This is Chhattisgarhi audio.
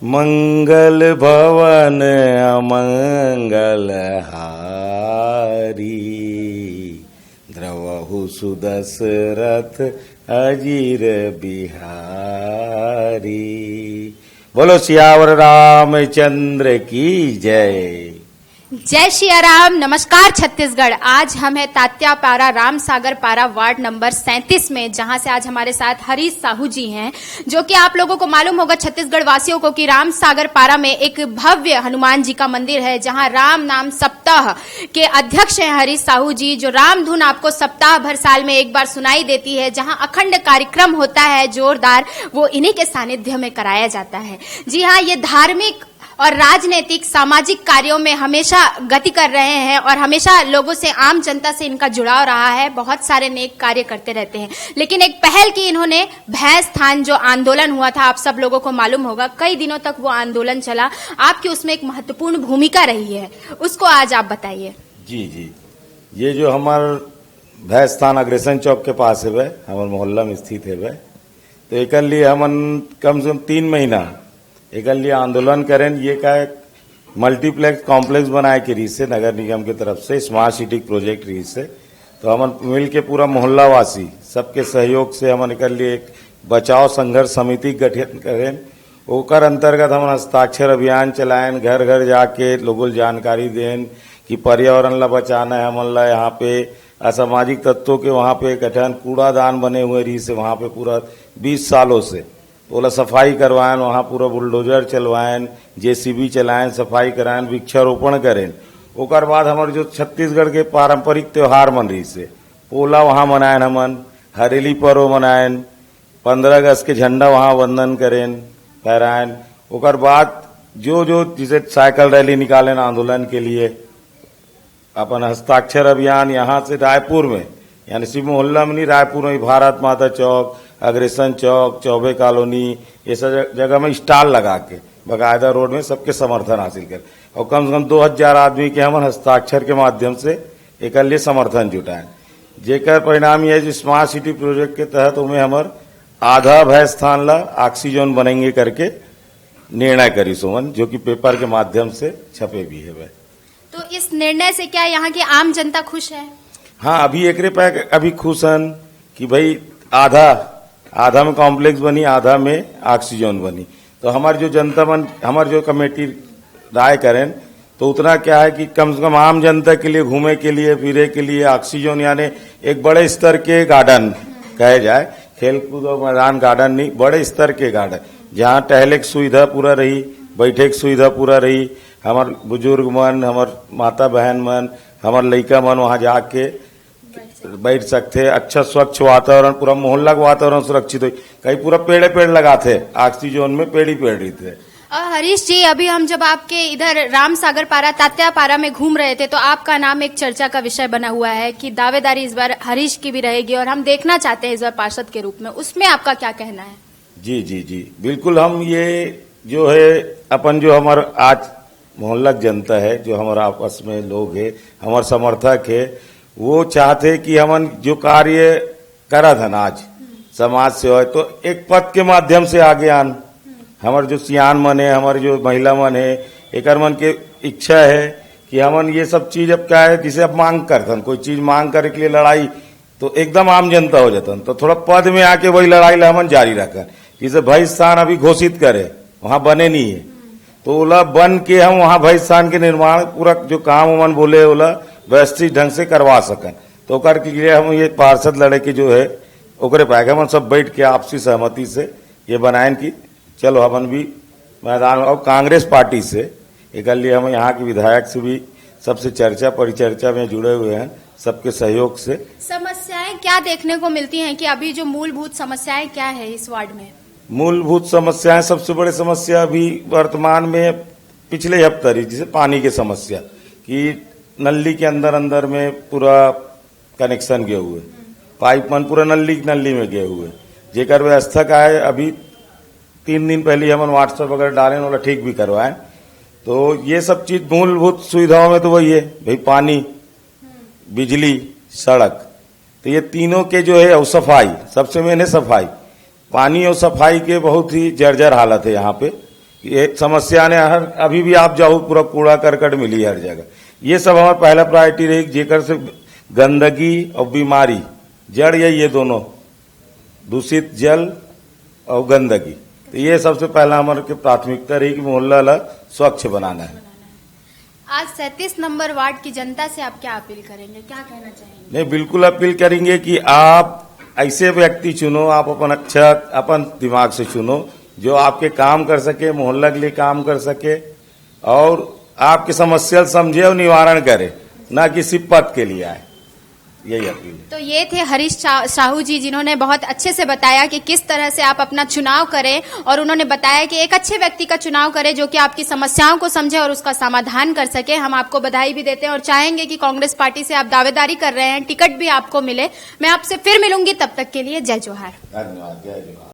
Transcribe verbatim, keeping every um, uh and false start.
मंगल भवन अमंगल हारी, द्रवहु सुदशरथ अजिर बिहारी। बोलो सियावर रामचंद्र की जय। जय सिया राम। नमस्कार छत्तीसगढ़। आज हम हैं तात्यापारा, रामसागर पारा, वार्ड नंबर सैंतीस में, जहां से आज हमारे साथ हरीश साहू जी हैं, जो कि आप लोगों को मालूम होगा, छत्तीसगढ़ वासियों को, कि रामसागर पारा में एक भव्य हनुमान जी का मंदिर है, जहां राम नाम सप्ताह के अध्यक्ष हैं हरीश साहू जी। जो राम धुन आपको सप्ताह भर, साल में एक बार सुनाई देती है, जहां अखंड कार्यक्रम होता है जोरदार, वो इन्हीं के सानिध्य में कराया जाता है। जी हाँ, ये धार्मिक और राजनीतिक, सामाजिक कार्यों में हमेशा गति कर रहे हैं और हमेशा लोगों से, आम जनता से इनका जुड़ाव रहा है। बहुत सारे नेक कार्य करते रहते हैं, लेकिन एक पहल की इन्होंने, भैंस थान जो आंदोलन हुआ था, आप सब लोगों को मालूम होगा, कई दिनों तक वो आंदोलन चला। आपकी उसमें एक महत्वपूर्ण भूमिका रही है, उसको आज आप बताइए। जी, जी। ये जो हमार भैंस थान अग्रसेन चौक के पास है, हमार मोहल्ला में स्थित है, तो एकर लिए हमन कम से कम तीन महीना एकर लिए आंदोलन करेन। ये का एक मल्टीप्लेक्स कॉम्प्लेक्स बनाए के रहिस हे नगर निगम के तरफ से, स्मार्ट सिटी प्रोजेक्ट रहिस हे। तो हमन मिल के पूरा मोहल्ला वासी सबके सहयोग से हमन एकर लिए एक बचाव संघर्ष समिति गठित करेन। ओकर अंतर्गत हमन हस्ताक्षर अभियान चलाएन, घर घर जाके लोगों ल जानकारी देन कि पर्यावरण ला बचाना है, हमन ला यहाँ पे असामाजिक तत्वों के वहाँ पे गठन कूड़ादान बने हुए रहिस हे वहाँ पे पूरा बीस सालों से। ओला सफाई करवाएन, वहाँ पूरा बुलडोजर चलवाएन, जेसीबी चलाएन, सफाई कराएन, वृक्षारोपण करेन। ओकर बाद हमर जो छत्तीसगढ़ के पारंपरिक त्योहार मन रहिस हे, ओला वहाँ मनाएन हमन, हरेली पर्व मनाएन, पंद्रह अगस्त के झंडा वहाँ वंदन करेन, फहराएन। ओकर बाद जो जो जैसे साइकिल रैली निकालेन आंदोलन के लिए, अपन हस्ताक्षर अभियान यहाँ से रायपुर में, यानी सिर्फ मोहल्ला में नहीं, रायपुर में भारत माता चौक, अग्रसेन चौक, चौबे कॉलोनी, ये सब जगह में स्टॉल लगा के बाकायदा रोड में सबके समर्थन हासिल कर, और कम से कम दो हज़ार आदमी के हमन हस्ताक्षर के माध्यम से एकर लिए समर्थन जुटाएं, जेकर परिणाम ये है जो स्मार्ट सिटी प्रोजेक्ट के तहत ओमे हमर आधा भैंस थान ला ऑक्सीजोन बनेंगे करके निर्णय करिस ओमन, जो कि पेपर के माध्यम से छपे भी हवे। तो इस निर्णय से क्या यहाँ की आम जनता खुश है? हाँ, अभी एकरे पे अभी खुश हन कि भाई आधा, आधा में कॉम्प्लेक्स बनी, आधा में ऑक्सीजोन बनी। तो हमार जो जनता मन, हमार जो कमेटी राय करेन, तो उतना क्या है कि कम से कम आम जनता के लिए, घूमे के लिए, फिरे के लिए ऑक्सीजोन, यानी एक बड़े स्तर के गार्डन कहे जाए, खेलकूद और मैदान गार्डन नहीं, बड़े स्तर के गार्डन, जहाँ टहले की सुविधा पूरा रही, बैठे की सुविधा पूरा रही, हमार बुजुर्ग मन, हमार माता बहन मन, हमार लइका मन वहाँ जाके बैठ सकथे। अच्छा स्वच्छ वातावरण, पूरा मोहल्ला के वातावरण सुरक्षित होई। कहीं पूरा पेड़े पेड़ लगाथे, ऑक्सीजोन में पेड़ ही पेड़ रहिथे। अ, हरीश जी, अभी हम जब आपके इधर राम सागर पारा, तात्या पारा में घूम रहे थे, तो आपका नाम एक चर्चा का विषय बना हुआ है कि दावेदारी इस बार हरीश की भी रहेगी और हम देखना चाहते हैं इस बार पार्षद के रूप में, उसमें आपका क्या कहना है? जी, जी, जी, बिल्कुल। हम ये जो है अपन जो हमार आज मोहल्ला के जनता है, जो हमारा आपस में लोग है, हमार समर्थक है, वो चाहते कि हमन जो कार्य करत हन आज समाज सेवा, तो एक पद के माध्यम से आगे आन। हमार जो सियान मन है, हमार जो महिला मन है, एकर मन के इच्छा है कि हमन ये सब चीज अब क्या है, जिसे अब मांग करथन, कोई चीज मांग करे के लिए लड़ाई तो एकदम आम जनता हो जातन। तो थोड़ा पद में आके वही लड़ाई ला हमन जारी रखन। जैसे भैंस थान अभी घोषित करे, वहाँ बने नहीं है, तो ओला बन के हम वहाँ भैंस थान के निर्माण, पूरा जो काम उमन बोले, ओला व्यवस्थित ढंग से करवा सकन। तो ओकर के लिए हम ये पार्षद लड़े के जो है, ओकरे पाए के हमन सब बैठ के आपसी सहमति से ये बनाएन कि चलो हमन भी मैदान में, और कांग्रेस पार्टी से एकर लिए हम यहाँ के विधायक से भी सबसे चर्चा परिचर्चा में जुड़े हुए हैं, सबके सहयोग से। समस्याएं क्या देखने को मिलती हैं कि अभी जो मूलभूत समस्याएं क्या है इस वार्ड में? मूलभूत समस्याएं, सबसे बड़ी समस्या अभी वर्तमान में पिछले हफ्ते रही, जैसे पानी की समस्या, कि नली के अंदर अंदर में पूरा कनेक्शन गए हुए, पाइप मन पूरा नली नली में गए हुए, जेकर व्यवस्था का है, अभी तीन दिन पहले हमन WhatsApp वगैरह डालेन, ओला ठीक भी करवाएं। तो ये सब चीज मूलभूत सुविधाओं में तो वही है भाई, पानी, बिजली, सड़क, तो ये तीनों के जो है, और सफाई, सबसे मेन है सफाई। पानी और सफाई के बहुत ही जर्जर हालत है यहाँ पे। ये समस्या ने हर, अभी भी आप जाओ, पूरा कूड़ा करकट मिली हर जगह। ये सब हमारा पहला प्रायोरिटी रही, जेकर से गंदगी और बीमारी जड़ यही, ये दोनों, दूषित जल और गंदगी। तो ये सबसे पहला हमारे के प्राथमिकता रही कि मोहल्ला ला स्वच्छ बनाना है। आज सैंतीस नंबर वार्ड की जनता से आप क्या अपील करेंगे, क्या कहना चाहेंगे? नहीं, बिल्कुल अपील करेंगे कि आप ऐसे व्यक्ति चुनो, आप अपन अच्छा, अपन दिमाग से चुनो, जो आपके काम कर सके, मोहल्ला के लिए काम कर सके और आपकी समस्या समझे और निवारण करे, ना कि सिर्फ पद के लिए आए। यही अपील है। तो ये थे हरीश सा- साहू जी, जिन्होंने बहुत अच्छे से बताया कि किस तरह से आप अपना चुनाव करें, और उन्होंने बताया कि एक अच्छे व्यक्ति का चुनाव करें जो कि आपकी समस्याओं को समझे और उसका समाधान कर सके। हम आपको बधाई भी देते हैं और चाहेंगे कि कांग्रेस पार्टी से आप दावेदारी कर रहे हैं, टिकट भी आपको मिले। मैं आपसे फिर मिलूंगी, तब तक के लिए जय जोहार। धन्यवाद। जय जोहार।